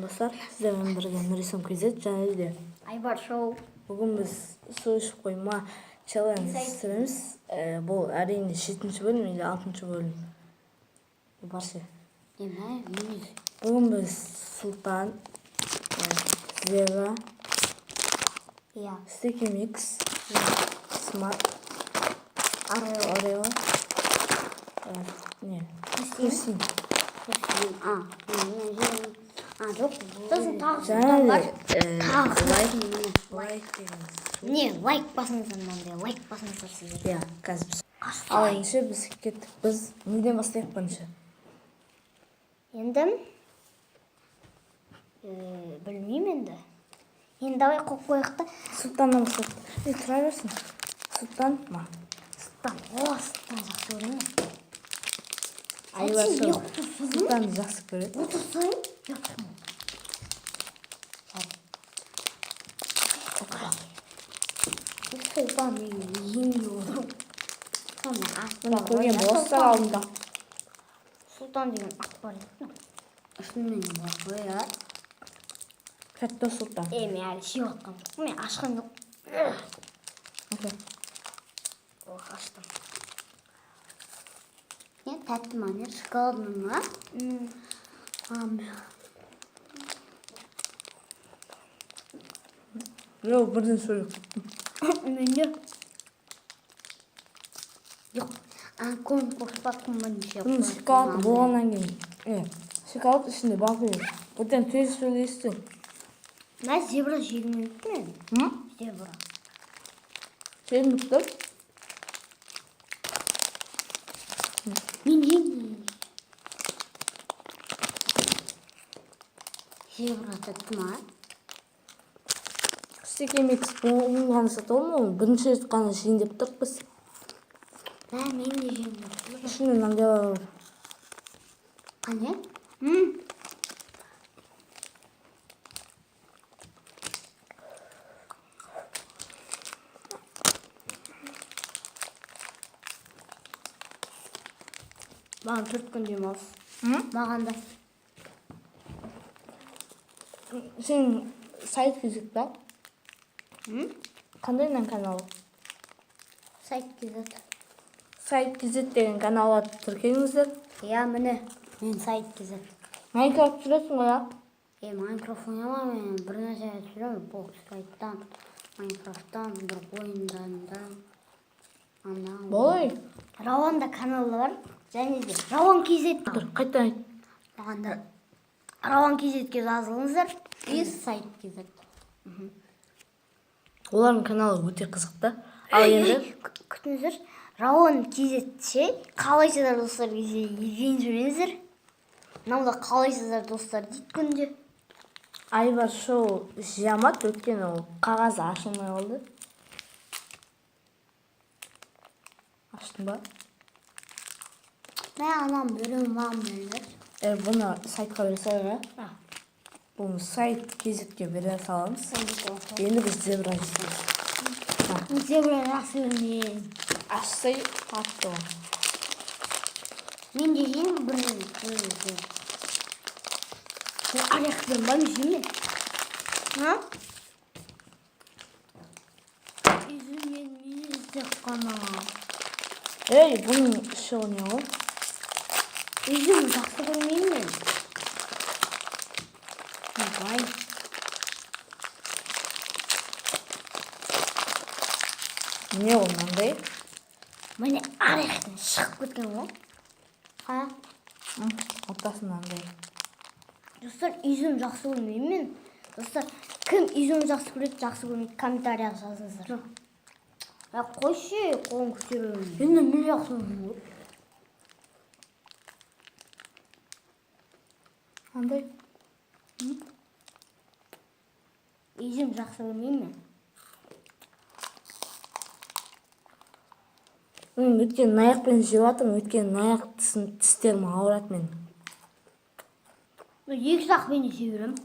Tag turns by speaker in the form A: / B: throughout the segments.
A: Достар, сіздермен бірге Нұрислам KZ және де
B: Айбар шоу.
A: Бүгін біз су ішіп қойма челлендж түсіреміз. Бұл әрине жетінші бөлім или алтыншы бөлім. Баршы. Бүгін біз Сұлтан, Зера,
B: Иә.
A: Стеки Микс, Смарт,
B: Орео.
A: Орео, не, Хусин.
B: А, мен А, жоқ. Сосын тағы
A: Және
B: Сұлтан бар.
A: де
B: Тағы
A: лайк,
B: Хусин.
A: лайк деген.
B: Не, лайк басыңыздар мынандай, лайк басыңыздар сіздер.
A: Иә, қазір біз. Ал ендеше біз кеттік. Біз неден бастайық бірінші?
B: Енді білмеймін енді. Енді давай қойып қояйық та.
A: Сұлтаннан бастайық. Не, тұра берсін. Сұлтан ма?
B: Сұлтан, о, Сұлтан жақсы көремін.
A: Айбар
B: Сен не
A: шоу.
B: қылып тұрсың?
A: Сұлтанды жақсы көреді.
B: Отырсың? Жоқ. Сұлтан ең
A: Міне көрген боласыздар алдында.
B: Сұлтан деген ат бар еді. Шынымен бар ғой, иә.
A: Тәтті Сұлтан.
B: Е, мен әлі жеп жатқан жоқпын, мен ашқан жоқ.
A: Окей.
B: Ох, аштым. Не, тәтті ма, не, шоколадный ма? Ам,
A: Жоқ, бірден сөйлеп кеттім.
B: Менде. Жоқ, а, конкурс бірнеше.
A: Бұның шоколад болғаннан кейін. Шоколад ішінде бар ғой. Бірден тез сөйлейсің.
B: Мә, зебра жегім келіп тұр енді.
A: М?
B: Зебра.
A: Жегім келіп тұр.
B: Мен жеймін. Зебра тәтті ма?
A: Стеки Микс бұны ғана сатып алдым, оны бірінші рет қана жейін деп тұрмыз.
B: Мә, мен де жегім келіп тұр.
A: Ішінде мынандайлар бар.
B: Қане? М. Маған 4 күн демалыс.
A: М?
B: Маған да.
A: Сен сайт кезек па?
B: М?
A: Қандай мынаның каналы?
B: Сайт KZ.
A: Сайт KZ деген каналға тіркеліңіздер.
B: Иә, міне. Мен сайт KZ.
A: Майнкрафт түсіресің ғой, иә?
B: Е, Майнкрафт ойнамаймын, мен бір нәрсе түсіремін. Бокс файттан, Майнкрафттан, бір ойындардан. Ана.
A: Болай.
B: Рауанда каналы бар. Және де Рауан KZ.
A: Тұр, қайтадан айт.
B: Маған да Рауан KZ-ге жазылыңыздар. И сайт KZ.
A: Олардың каналы өте қызықты. Ал енді
B: Күтіңіздер. Рауан KZ ше, қалайсыздар достар десе ренжімеңіздер. Мынау да қалайсыздар достар дейді күнде.
A: Айбар шоу жей алмады, өйткені ол қағазы ашылмай қалды. Аштың ба?
B: Мә, анам біреу маған берді.
A: Бұны сайтқа бере салайық, иә?
B: А.
A: Бұны сайт KZ-ке бере саламыз. Енді біз зебра жасаймыз.
B: Мен зебра жақсы көрмеймін.
A: Ашсай қатты ғой.
B: Мен де жеймін бір бір. Бұл орехпен ба, мен жеймін. А? Изюммен емес тек қана.
A: Ей, бұның іші не ғой?
B: Изюм жақсы көрмеймін мен. Ойбай.
A: Не ол мынандай?
B: Міне орехтан шығып кеткен ғой. А?
A: Ортасы мынандай.
B: Достар, изюм жақсы көрмеймін мен. Достар, кім изюм жақсы көреді, жақсы көрмейді, комментарияға жазыңыздар. А, қойшы, қолын көтеремін. Енді мен жақсы көрмеймін ғой.
A: Қандай?
B: Изюм жақсы көрмеймін мен.
A: Мен өйткені аяқпен жеп жатырмын, өйткені аяқ тістерім ауырады менің.
B: Мен екі жақпен жей беремін.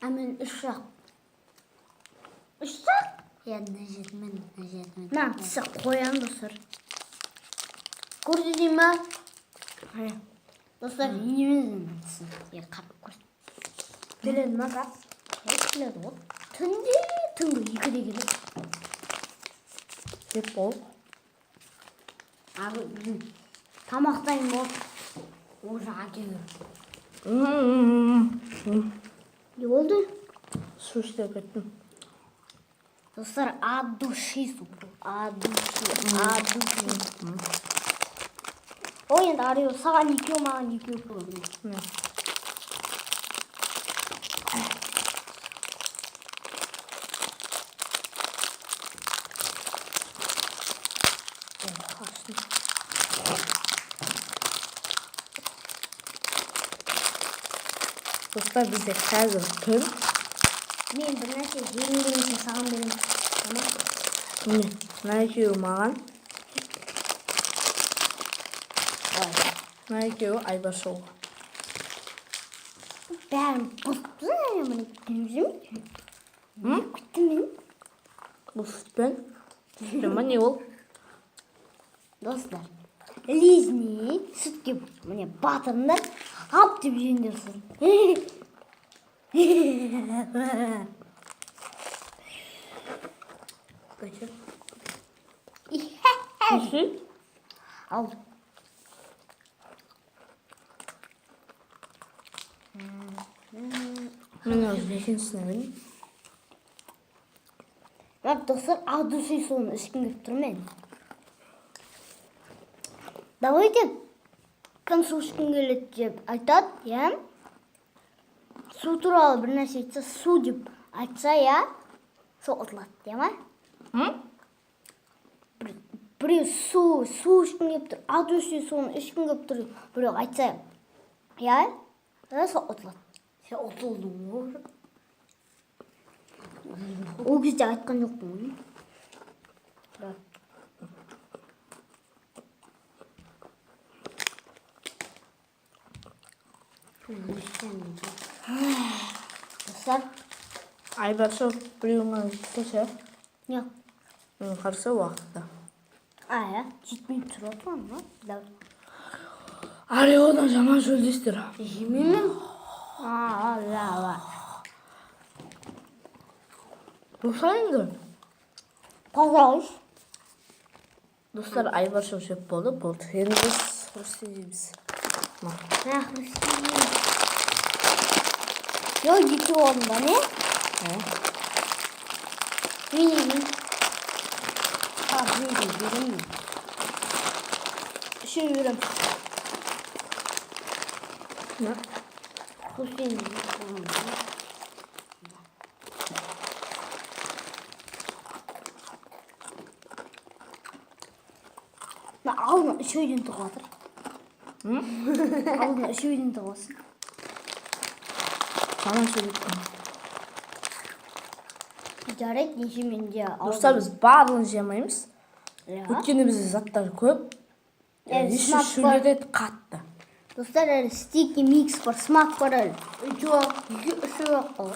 B: А мен үш жақ. Үш жақ?
C: Иә, мына жерімен, мына жерімен.
B: Мына тісі қоямын, достар. Көрсетейін ба? Достар, инемен тісін. Е, қап көрсет. Келеді ма, брат? Келеді ғой. Түнде, түнгі 2-де келеді.
A: Жеп болып.
B: Ағы, біздің тамақ дайын болып, уже әкелген. Не болды?
A: Су ішіп кеттім.
B: Достар, от души су. От души, от души. Ой, енді Арио, саған екеу, маған екеу болады.
A: Міне. Ох, аштым. Достар, бізде қазір түн.
B: Мен бір нәрсе жегім келмесе, саған беремін. Тамам?
A: Міне, мына екеуі маған. Мына екеуі Айбаршоуға.
B: Бәрін бұзып міне күтіп жүрмін. Күттім мен.
A: Бұл сүтпен. Сүтпен ма, не ол?
B: Достар, лизни сүтке міне батырыңдар, ап деп жеңдер сосын.
A: Қайсы? Несі?
B: Ал.
A: Мен өзі екіншісіне берейін.
B: Бірақ, достар, от души соны ішкім келіп тұр мен. Давайте, кім су ішкім келеді деп айтады, иә? Су туралы бір нәрсе айтса, су деп айтса, иә? Сол ұтылады, иә ма?
A: М?
B: Біреу су ішкім келіп тұр, от души соны ішкім келіп тұр, біреу айтса, иә? Иә, сол ұтылады.
C: Сен ұтылдың ғой.
B: Ол кезде айтқан жоқпын ғой. Да. Достар,
A: Айбаршоу біреуін ғана жеп,
B: не?
A: Мен қарсы уақытта.
B: А, иә, 7 минут тұрып отырмын, ма? Давай.
A: Ареодан жаман шөлдейсіздер.
B: Жемеймін. А, ла, ла.
A: Достар, енді.
B: Пожалуйста.
A: Достар, Айбаршоу жеп болды, болды. Енді біз хрусти жейміз. Ма.
B: Ах, Жоқ, екеу алдым ба, не?
A: Ә?
B: Мен жеймін.
C: А, мен де беремін.
B: Үшеу беремін.
A: На.
B: Хрустин. Мына алдына үшеуден тығып жатыр.
A: М?
B: Алдына үшеуден тығып алсын.
A: Жаман шөлдейді.
B: Жарайды, неше менде.
A: Достар, біз барлығын жей алмаймыз.
B: Иә.
A: Өйткені бізде заттар көп.
B: Әлі
A: Еще
B: смак бар.
A: шөлдетеді қатты.
B: Достар, әлі стики микс бар, смак бар әлі.
C: Жоқ, екі, үшеу ақ қой.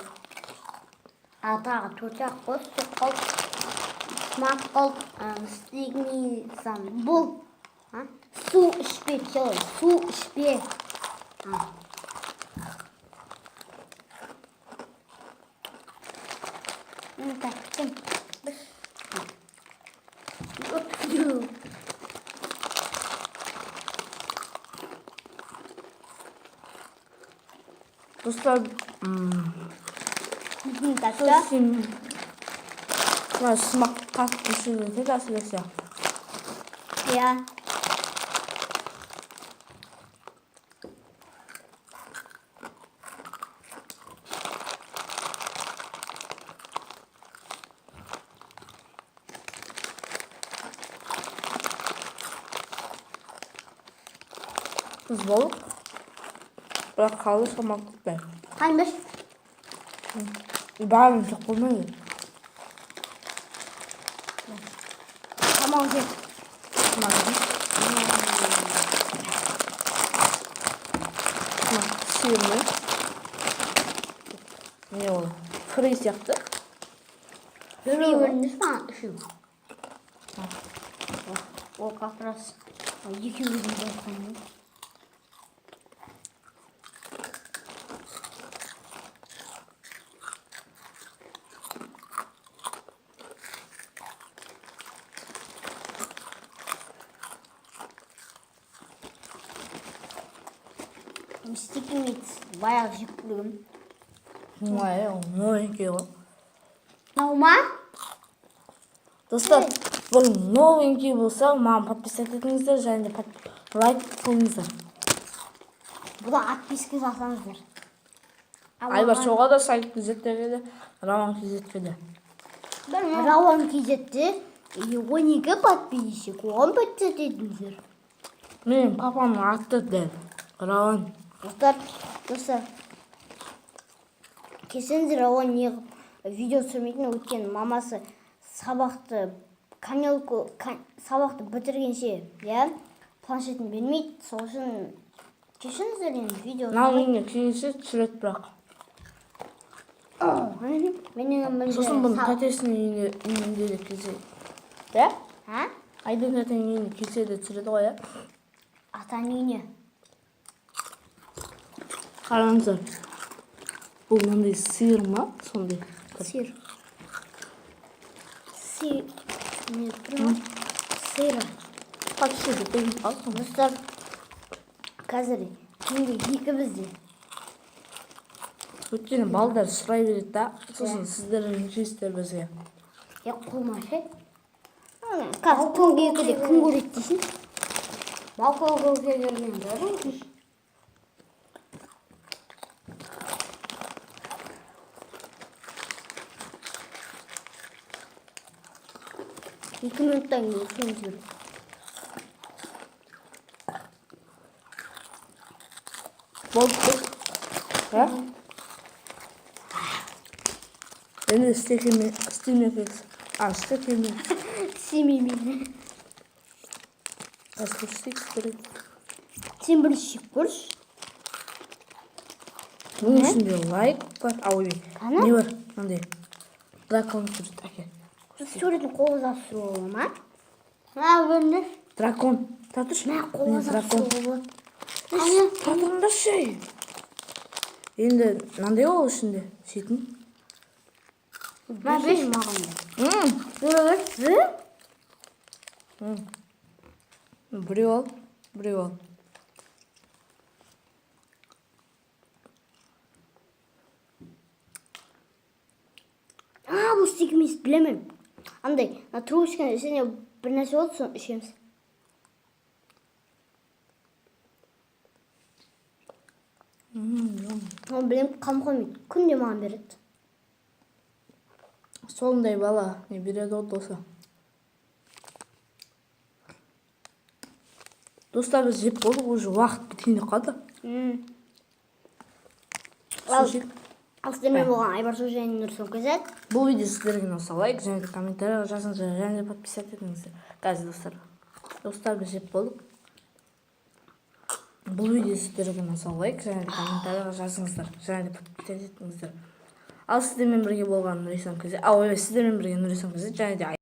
C: А, тағы төрт ақ қой, сүт қол, смак қол, стики сам.
B: Бұл.
C: А?
B: Су ішпе, челлендж. Су ішпе.
C: А.
B: Мен таптым.
C: Бір.
B: Өткізу.
A: Достар,
B: Біздің тапты.
A: сосын мына смак қатты шөлдетеді әсіресе.
B: Иә.
A: Тұз болып. Бірақ қалды шамалы күтпей.
B: Қандай?
A: Бәрін жеп қоймайды.
B: Тамақ жеп.
A: Мына сиырный. Не ол? Фри сияқты.
B: Біреу бөліңдерші маған, үшеу.
C: Ол как раз
B: Екеуі өзім айтқан ғой. Стики Митс баяғы жеп көргем.
A: Оңай, ол новенький ғой.
B: Мынау ма?
A: Достар, бұл новенький болса, маған подписать етіңіздер және де лайк қойыңыздар.
B: Бұда отписка жасаңыздар.
A: Айбар Шоуға да, Сайт KZ-ге де, Рауан KZ-ге де.
B: Рауан KZ-те 12 подписчик, оған подписать етіңіздер.
A: Менің папамның аты дәл. Рауан.
B: Достар, достар. Кешіріңіздер, Рауан неғып видео түсірмейтін, өйткені мамасы сабақты каникул сабақты бітіргенше, иә, планшетін бермейді. Сол үшін кешіріңіздер енді видео.
A: Мынау үйіне келсе түсіреді бірақ.
B: Менің
A: Сосын бұны тәтесінің үйінде де келсе. Иә?
B: А?
A: Айдын тәтенің үйіне келсе де түсіреді ғой, иә?
B: Атаның үйіне.
A: Қараңыздар. Бұл мынандай сиыр ма? Сондай.
B: Сиыр. Сиыр. Не тұр ма? Сиыр.
A: Қатысы деп қалды.
B: Достар, қазір түнгі 2 бізде.
A: Өйткені балдар сұрай береді да, сосын сіздер ренжисіздер бізге.
B: Я қолыма ше. Қазір түнгі 2-де кім көреді дейсің?
C: Балкон көке келген бәрі.
B: 2 минуттан кейін ішуіміз керек.
A: Болды. Иә? Енді істемей, а, істемей.
B: Істемеймін.
A: Қазір істейік керек.
B: Сен бірінші жеп көрші.
A: Бұның ішінде лайк бар, а, ой,
B: Қане?
A: не бар? Мынандай. Дракон сурет, әке.
B: Суретін қолға түсіруге бола ма?
C: Мә, бөлме.
A: Дракон. Тұра тұршы.
B: Мә, қолға
A: Міне, дракон.
B: түсіруге болады.
A: Тұра тұрыңдаршы. Енді мынандай ол ішінде жейтін.
C: Мә, бер
B: маған да.
A: М,
B: Бір?
A: Біреу ал, біреу ал.
B: А, бұл стик емес, білемін. Андай, ана трубочканың ішіне бір нәрсе болды, соны ішеміз. Оны білемін, қам қоймайды. Күнде маған береді.
A: Сондай бала не береді ғой досы. Достар, біз жеп болдық, уже уақыт бітейін деп қалды.
B: Ал,
A: Су ішейік.
B: ал сіздермен болған Айбар Шоу және Нұрсұлтан KZ.
A: Бұл видео сіздерге ұнаса, лайк және де комментарий жазыңыздар және де подписаться етіңіздер. Қазір, достар. Достар, біз жеп болдық. Бұл видео сіздерге ұнаса, лайк және де комментарий жазыңыздар және де подписаться етіңіздер. Ал сіздермен бірге болған Нұрислам KZ. Ау, сіздермен бірге Нұрислам KZ және де